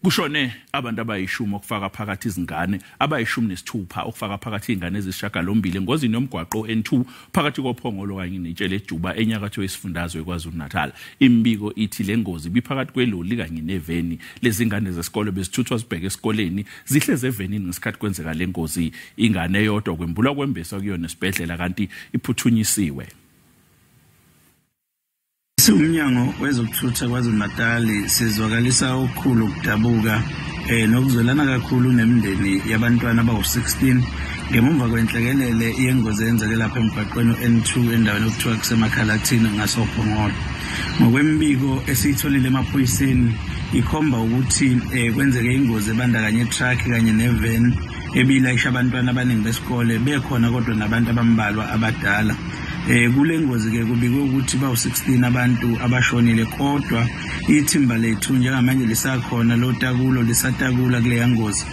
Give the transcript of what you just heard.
Kushone abantu abayishumi okufaka phakathi izingane abayi-16 okufaka phakathi izingane ezisishiyagalombili engozini yomgwaqo N2 phakathi koPhongolo kanye neTshelejuba enyakatho yesifundazwe KwaZulu-Natal. Imibiko ithi le ngozi ibiphakathi kweloli kanye neveni. Lezi ngane zesikole bezithuthwa zibheke esikoleni zihlezi evenini ngesikhathi kwenzeka le ngozi. Ingane eyodwa kwembulwa kwembeswa kuyona esibhedlela kanti iphuthunyisiwe. Siwumnyango wezokuthutha KwaZulu-Natal sizwakalisa okukhulu ukudabuka nokuzwelana kakhulu nemindeni yabantwana abawu-16 ngemumva kwenhlekelele yengozi eyenzeke lapha emgwaqweni u-N2 endaweni okuthiwa kuseMakhalathini ngasoPhongolo. Ngokwemibiko esiyitholile emaphoyiseni ikhomba ukuthi kwenzeke ingozi ebandakanya i-truck kanye nevan ebilayisha abantwana abaningi besikole bekhona kodwa nabantu abambalwa abadala. Kule ngozi ke kubikwe ukuthi bawu-16 abantu abashonile kodwa ithimba lethu njengamanje lisakhona lotakulo lisatakula kuleya ngozi.